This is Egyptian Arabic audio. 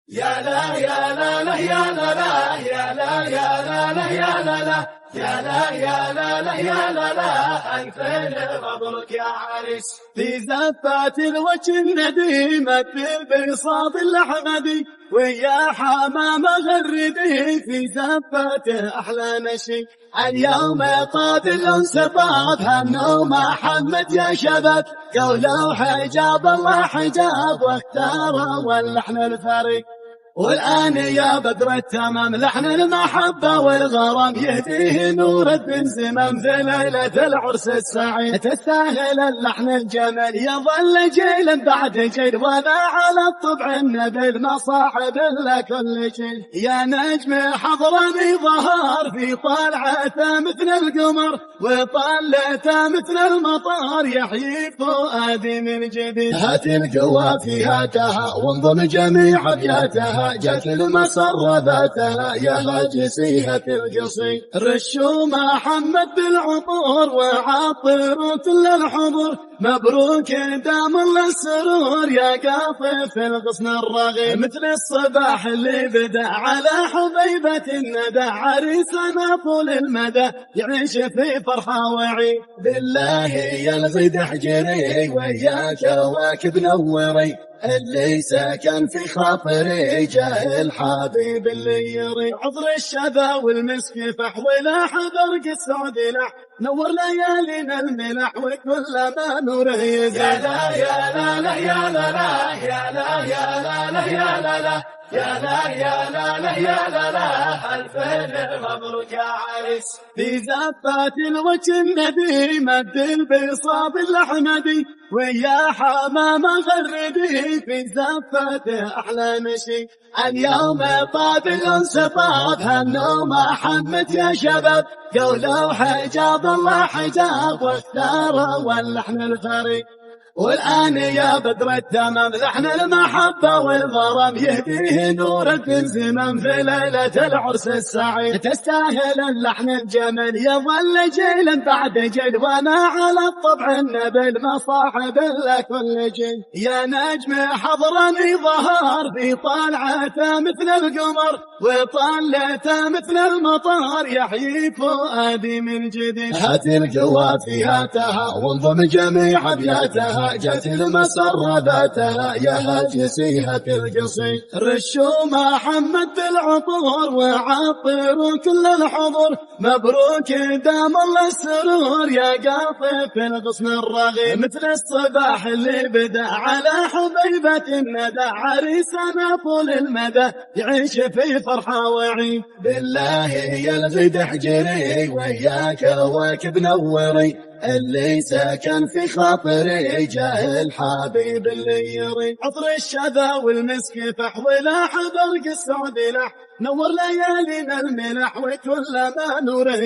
يا لا يا لا لا يا لا لا يا لا يا لا لا يا لا لا يا لا يا لا لا يا لا لا ألفين مبروك يا عريس. في زفات الوجه النديمة في البساط الأحمدي ويا حمامة غردي في زفاته أحلى نشي. اليوم طاب الأنس طاب هنو محمد يا شباب قولوا حجاب الله حجاب واختاروا واللحن الفريق. والآن يا بدر التمام لحن المحبة والغرام يهديه نور الدين زمام في ليلة العرس السعيد. تستاهل اللحن الجميل يظل جيلا بعد جيل وأنا على الطبع النبيل ما صاحب إلا كل شيء. يا نجم حضرني ظهر في طلعته مثل القمر وطلته مثل المطار يحيي فؤادي من جديد. هات القوافي هاتها وانضم جميع أبياتها جت المسرة ذاتها يا هاجسيها القصي. رشوا محمد بالعطور وعطروا كل الحضور مبروك دام الله السرور يا قاطف الغصن الرغيب. مثل الصباح اللي بدا على حبيبة الندى عريسنا طول المدى يعيش في فرحة وعيد. بالله يا الغيد احجري ويا كواكب نوري اللي سكن في خاطري جاه الحبيب اللي يري. عطر الشذا والمسك فح ولا حبرق السعود لح نور ليالينا الملح وكل ما نوره يزيد. يا لا يا لا لا يا لا لا يا لا يا لا لا يا لا لا يا لا يا لا لا يا لا لا ألفين مبروك يا عريس. في زفات الوجه النديمة البساط الأحمدي ويا حمامة غردي في زفاته أحلى نشي. اليوم طاب الأنس طاب هنو محمد يا شباب قولوا حجاب الله حجاب واختاروا واللحن الفريق. والآن يا بدر التمام لحن المحبة والغرام يهديه نور الدين زمام في ليلة العرس السعيد. تستاهل اللحن الجميل يظل جيلا بعد جيل وأنا على الطبع النبيل ما صاحب إلا كل جيل. يا نجم حضرني ظهر في طلعته مثل القمر وطلته مثل المطار يحيي فؤادي من جديد. هات القوافي هاتها وانضم جميع أبياتها جت المسرة ذاتها يا هاجسيها القصي. رشوا محمد بالعطور وعطروا كل الحضور مبروك دام الله السرور يا قاطف الغصن الرغيب. مثل الصباح اللي بدا على حبيبة الندى عريسنا طول المدى يعيش في فرحة وعيد. بالله يا الغيد احجري ويا كواكب نوري اللي سكن في خاطري جاه الحبيب اللي يري. عطر الشذا والمسك فح ولا حبرق السعود لح نور ليالينا الملح وكل ما نوره